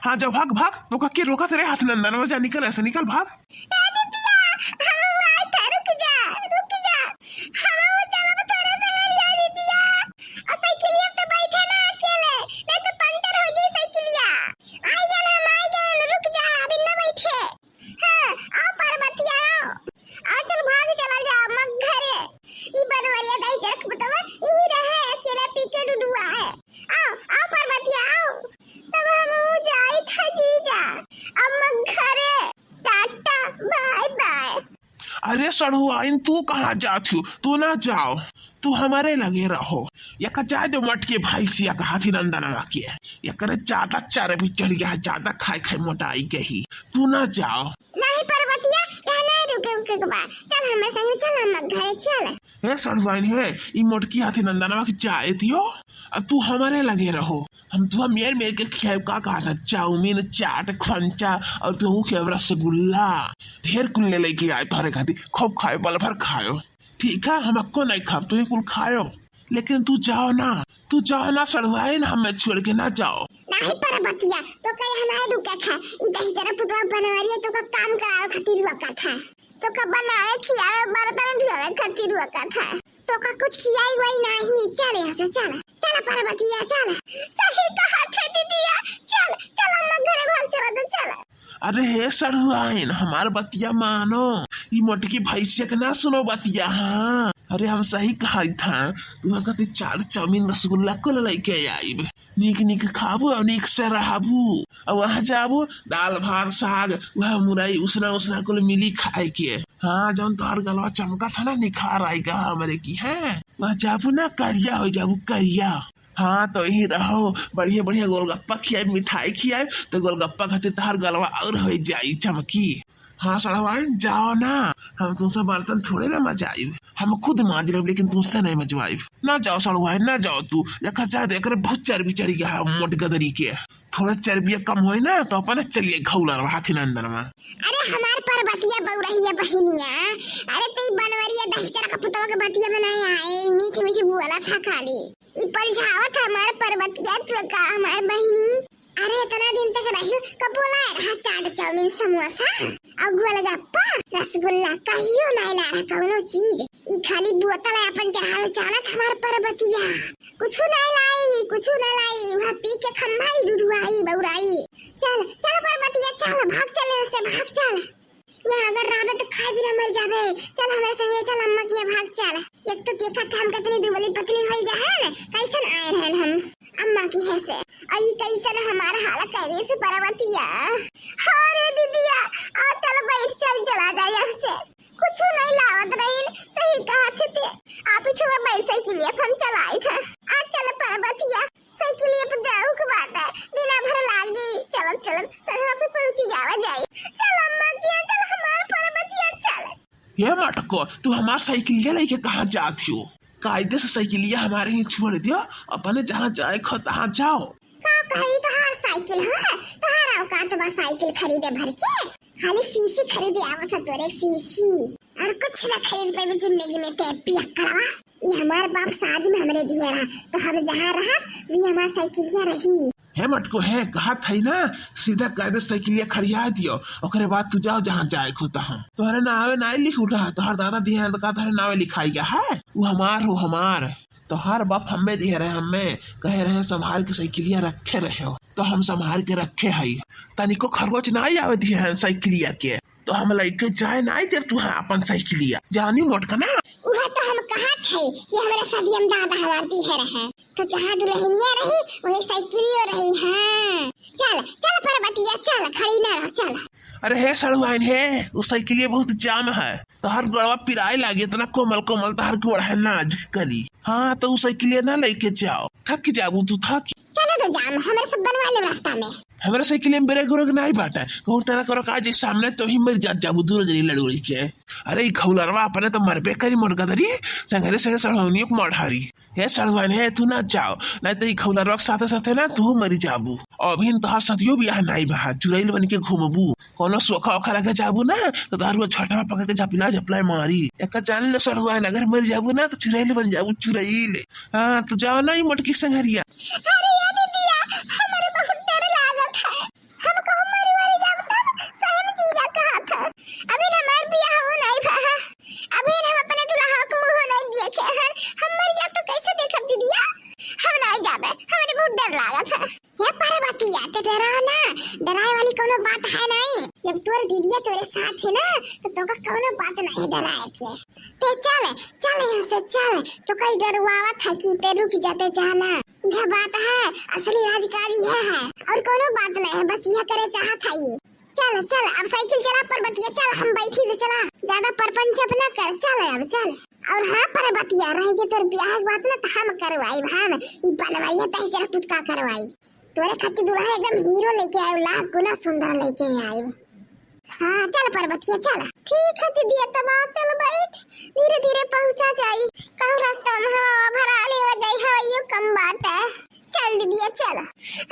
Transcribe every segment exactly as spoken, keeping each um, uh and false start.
हाँ, जा भाग, भाग। तो का के रोकत रे हाथी नंदनवा, जा निकल, ऐसे निकल, भाग। ए दीदिया, हम आए थे, रुक जा, रुक जा। हम चलब तोरे संगे, ए दीदिया। और साइकिलिया पे बैठे ना अकेले, नहीं तो पंचर हो जाई साइकिलिया। आई गए हम, आई गए, रुक जा, अभी ना बैठे। हाँ, आओ पार्वती, आओ। आओ, चल भाग चला जा अम्मा के घरे। ई बनवरिया दहिजरा के पुतवा, यही रहे, अकेला पी के डुडुआ है। आओ, आओ पार्वती, आओ। तब हम जाई था जीजा, अम्मा के घरे। Tata, bye bye. अरे सड़ुआइन, तू कहाँ जात हो? तू ना जाओ, तू हमारे लगे रहो। यका जाए दे मोटकी भैंसिया का हाथी नंदनवा के। एकरे ज्यादा चर्बी चढ़ गया है, ज्यादा खाए खाए मोटाई गई। तू ना जाओ। नहीं पर्वतिया, यहाँ नहीं रुके, रुके के बा। चल हमारे संगे चल, हम घरे चल। हे सड़ुआइन हे, ई मोटकी हाथी नंदनवा के जाए दियो, अब तू हमारे लगे रहो। हम तुहा मेर मेर के खियाए, का कहा था, चाउमीन, चाट, खंचा, और तू के रसगुल्ला, ढेर कुल ले लेके आए तोहरे खातिर। खूब खाए, पल भर खायो। ठीक है, हम अक्को नहीं खाब, तू ही कुल खायो, लेकिन तू जाओ ना, तू जाओ ना सड़ुआइन, हमें छोड़ के ना जाओ। नहीं पर्वतिया, तो कहीं हमारे रुके खा, ई दहिजरा पुतवा बनवरिया तो का काम करावे खातिर रुका था, तो का बनावे खियावे बर्तन धुआवे खातिर रुका था, तो का कुछ खियाई वही नहीं। चल यहाँ से चल, चल पर्वतिया चल। सही कहा थे दीदिया, चल चल अम्मा घरे भाग चला तो चल। अरे हे सड़ुआइन, हमार बतिया मानो, ई मोटकी भैंसिया के ना सुनो बतिया। हाँ, अरे हम सही कहा था, तुहा कते चाट चाउमीन रसगुल्ला कुल लेके आइब। नीक नीक खाबू और नीक से रहबू। और वहाँ जाबू, दाल भात साग, वह मुरई उसना उसना कुल मिली खाए के। हाँ, जौन तोहर गलवा चमका था ना, निखार आएगा हमरे की है। वहाँ जाबू ना, करिया हो जाबू, करिया। हाँ, तो यही रहो, बढ़िया बढ़िया गोलगप्पा खियाए, मिठाई खियाए, तो गोलगप्पा खातिर तोहर गलवा और हो जाई चमकी। हाँ सड़वाइन, जाओ ना, हम तुमसे बर्तन थोड़े ना मजाइब, हम खुद माज लेब, लेकिन तुमसे नहीं मजवाइब। ना जाओ सड़वाइन, ना जाओ तू, देखा जाए तो एकरे बहुत चर्बी चढ़ी गया है मोट गदरी के। थोड़ा चर्बिया कम होई ना तो अपने चलिए घौला रहा हाथी नंदन में। अरे हमार पर्वतिया बउरहिया बहिनिया, अरे तई बनवरिया दहिजरा का पुतवा के बतिया बनाए आए, मीठी मीठी बोला था खाली। ई पलझावत हमार पर्वतिया तो का हमार बहिनी। अरे इतना दिन तक रहियो, कब बोला है रहा चाट चाउमीन समोसा और गोलगप्पा रसगुल्ला, कहियो नहीं ला रहा कौनो चीज। ई खाली बोतल है अपन चढ़ावे चालत हमार पर्वतिया। कुछ नहीं लाई, कुछ नहीं लाई, वह पी के खम्भाई डुडुआई बउराई। चल चल पर्वतिया चल, भाग चल यहाँ से, भाग चल। यहाँ अगर रहबे तो खाए बिना मर जाबे। चल हमारे संगे चल, अम्मा की यहाँ भाग चल। एक तो देखा था हम कितनी दुबली पतली हो गया है ना, कैसन आए रहन हम अम्मा की यहाँ से। और ये कैसन हमारा हाल कर दे से पर्वतिया। हाँ रे दीदिया, आ चल बैठ चल, चला जाए यहाँ से। कुछ नहीं लावत रहीन, सही कहा थे ते। आप ही छुआ बैठ साइकिलिया हम चलाई था। आ चल पर्वतिया, साइकिलिया पर जाऊ के बाटे, दिना भर लागी, चलत चलत सजवा पे पहुंची जावा जाई। चल अम्मा किया, चल हमार पर्वतिया, चल। ये मटको, तू हमार साइकिलिया लेके कहाँ जात हो? कायदे से साइकिलिया हमारे ही छोड़ दियो, अपने जहाँ जाए खो तहाँ जाओ। का कही तोहार साइकिल है? तोहार औकात बा साइकिल खरीदे भर के? खाली सीसी खरीदे आवत है तोरे, सीसी। और कुछ ना खरीद पाबे जिंदगी में ते पियक्कड़वा। ये हमार बाप शादी में हमरे दिए रहा, तो हम जहाँ रहब, वही हमार साइकिलिया रही। हे मटको, हे, कहत है ना, सीधा कायदे साइकिलिया खड़िया दियो, ओकरे बाद तू जाओ जहाँ जाए को तहाँ। तोहरे नावे नाई लिख उठा है, तोहर दादा दिए हैं तो का तोहरे नावे लिखाई गया है? वो हमार हो, हमार। तोहार बाप हमें दिए रहे, हमें कहे रहे संभाल के साइकिलिया रखे रहे हो, तो हम संभाल के रखे हई। तनिको खरोच नाई आवे दिए हैं साइकिलिया के, तो हम लइके जाए नाई देब तुहा अपन साइकिलिया, जानी मोटकना। उहे तो हम कहत हई कि हमरे सदियम दादा हमार दिहे रहे, तो जहाँ दुल्हनिया रही वही साइकिलियो रही। हाँ चल चल पर्वतिया चल, खड़ी ना रह, चल। अरे हे सड़ुआइन हे, वो साइकिलिया बहुत जाम है, तोहर गोड़वा पिराए लागी, इतना कोमल कोमल तोहर गोड़ है नाजुक कली। हाँ तो वो साइकिलिया ना लेके जाओ, थक जाबू तू, थक। चलो तो जाम, हमरे सब बनवा ले रास्ता में। हमरे साइकिलिया में ब्रेक व्रेक नहीं बाटे, कहूँ तरह करो का जे सामने तो ही मर जात जाबू दूर जरी लड़ोड़ी के। अरे ई खौलरवा अपने तो मरबे करी मोर गदरी, संगरे संगे सड़ौनियों को मढ़ारी। हे सड़ुआइन हे, तू ना जाओ, नहीं तो ई खौलरवा के साथे साथे ना तू मरी जाबू। अभिन तोहार सदियो बियाह नाई बा, चुरैल बन के घूमबू। कोनो सोखा ओखा लगे जाबू ना, तो तोहार वो झटवा पकड़ के झपला झपला मारी। एक जान ले सड़ुआइन, अगर मर जाबू ना, तो चुरैल बन जाबू, चुरैल। हाँ, तो जाओ ना ई मोटकी संगरिया। अरे ये दीदिया, हमरे बहुत डर लागत है। हे पार्वतिया, ते डरा ना, डराए वाली कोनो बात है नहीं। जब तोर दीदिया तोरे साथ है ना, तो तोका कोनो बात नहीं डराए के। ते चल, चल यहाँ से चल, तो कई डरवावत है कि ते रुक जाते जाना। यह बात है, असली राजकारी यह है, और कोनो बात नहीं है, बस यह करे चाहत है ये। चल चल, अब साइकिल चला पार्वतिया, चल, हम बैठी थे, चला, ज्यादा परपंच अपना कर, चल अब चल। और हाँ पार्वतिया, रह के तोर ब्याह के बात ना तो हम करवाई, हम ई बनवाइए तही चला पुतका करवाई। तोरे खातिर दुल्हा एकदम हीरो लेके आए, लाख गुना सुंदर लेके आए। हाँ चल पार्वतिया चल। ठीक है दीदी, तब आ चल बैठ, धीरे धीरे पहुँचा जाई, कहूँ रास्ता में हवा भरा लेवा जाई, हवाइयो कम बाटे। चल दीदिया चल।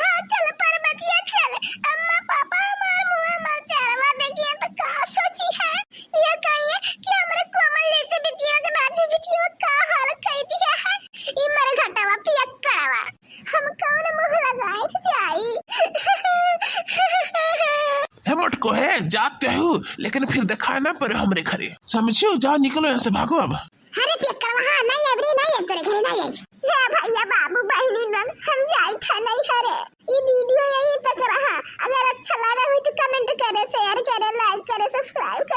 हाँ चल पार्वतिया चल। अम्मा पापा हमार मुँह हमार चेहरवा देखिए तो कहा सोची है, ये कहिए कि हमरे कोमल जैसे बिटिया के राजू बिटिया का हाल कह दिया है। ई मर घटावा पियक्कड़वा, हम कौन मुँह लगाए के जाई? हे मोटको हे, जाते हो लेकिन फिर दिखाए ना पड़े हमरे घरे, समझियो? जा निकलो यहाँ से, भागो अब। अरे पियक्कड़वा, हाँ, नहीं अब रे, नहीं अब तेरे घरे नहीं आई। हे भैया बाबू बहनी लोग, हम जाई था नहीं हरे। ये वीडियो यही तक रहा। अगर अच्छा लगा हुई तो कमेंट करे, शेयर करे, लाइक करे, सब्सक्राइब